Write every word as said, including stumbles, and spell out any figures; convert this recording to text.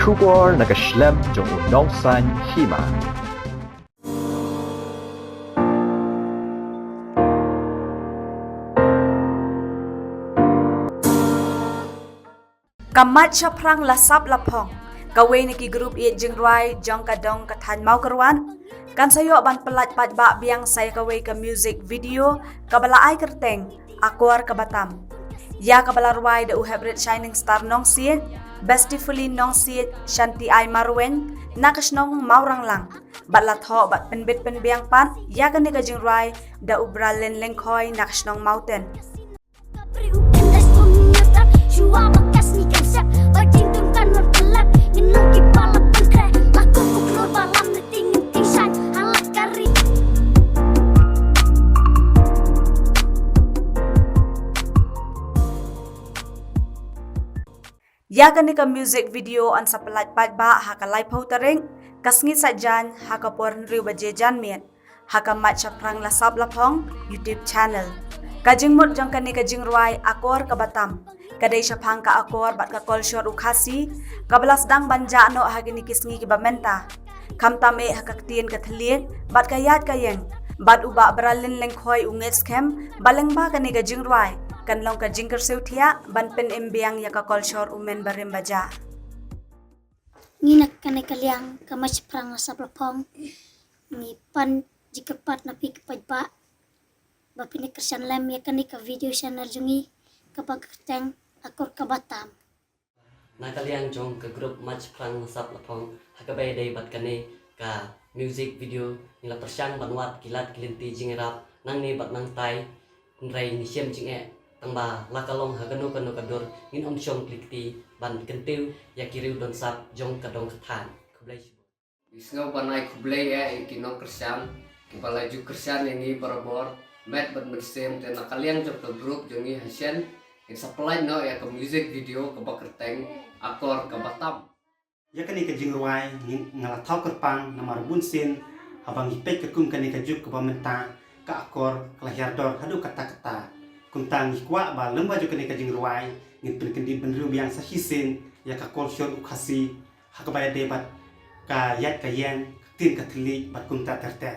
Khubor na ka shlem jong u nongsan hima. Ka Mait Shaphrang La Sap La Phong, kawei na ki group ïeit jingrwai jong ka dong ka thaiñ Mawkyrwat, kan sa ïoh ban pyllait paidbah biang sa ïa kawei ka music video kaba la ai kyrteng Akor Kaba Tam, ïa kaba la rwai da u Heprit Shining Star Nongsiej, Bestifully Nongsiej, Shanti Ai Marweiñ na ka shnong Mawranglang, bad la thoh bad pynbit pynbiang pat ïa kane ka jingrwai da u Bralin Lyngkhoi na ka shnong Mawten. Ïa kane ka music video yn sa pyllait paidbah ha ka laiphew tarik ka sngi Saitjaiñ ha ka por hynriew baje janmiet ha ka Mait Shaphrang La Sap La Phong YouTube channel. Ka jingmut jong kane ka jingrwai Akor Kaba Tam ka dei shaphang ka akor bad ka kolshor u Khasi kaba la sdang ban jah noh ha kine ki sngi kiba mynta. Khamtam eh ha ka ktien ka thylliej bad ka ïaid ka ïeng, bad u Bah Bralin Lyngkhoi u ngeit skhem ba lyngba kane ka jingrwai kan long ka jingkyrsiew thiah ban pynim biang ïa ka kolshor u men barim bajah. Ngi na kane ka liang ka Mait Shaphrang La Sap La Phong ngi pan jingkyrpad na phi ki paidbah ba phin ïa kyrshan lem ïa kane ka video channel jong ngi kaba kyrteng Akor Kaba Tam. Na ka liang jong ka group Mait Shaphrang La Sap La Phong, ha kaba ïadei bad kane ka music video, ngi la pyrshang ban wad ki lad ki lynti jingïarap nangne bad nangtai, hynrei ngi shem jingeh tang ba la ka long ha kano kano ka dur ngin ym shong kli kti ban kyntiew ïa ki riew don sap jong ka dong ka thaiñ. Khublei shibun. Ngi sngew ban ai khublei ïa ki nongkyrshan kiba la ju kyrshan ïa ngi barabor met bad mynsiem, te na ka liang jong ka group jong ngi ha shen ngin sa pyllait noh ïa ka music video kaba kyrteng Akor Kaba Tam. Ïa kane ka jingrwai ngi, nga la thaw kyrpang namar bun sien haba ngi peit ka kum kane ka juk kaba mynta, ka akor ka la hiar dor haduh katta katta. Kumta ngi kwah ba lyngba jong kane ka jingrwai ngin pynkyndit bynriew biang sa shisien ïa ka kolshor u Khasi ha kaba ïadei bad ka ïaid ka ïeng, ka ktien ka thylliej bad kumta ter ter.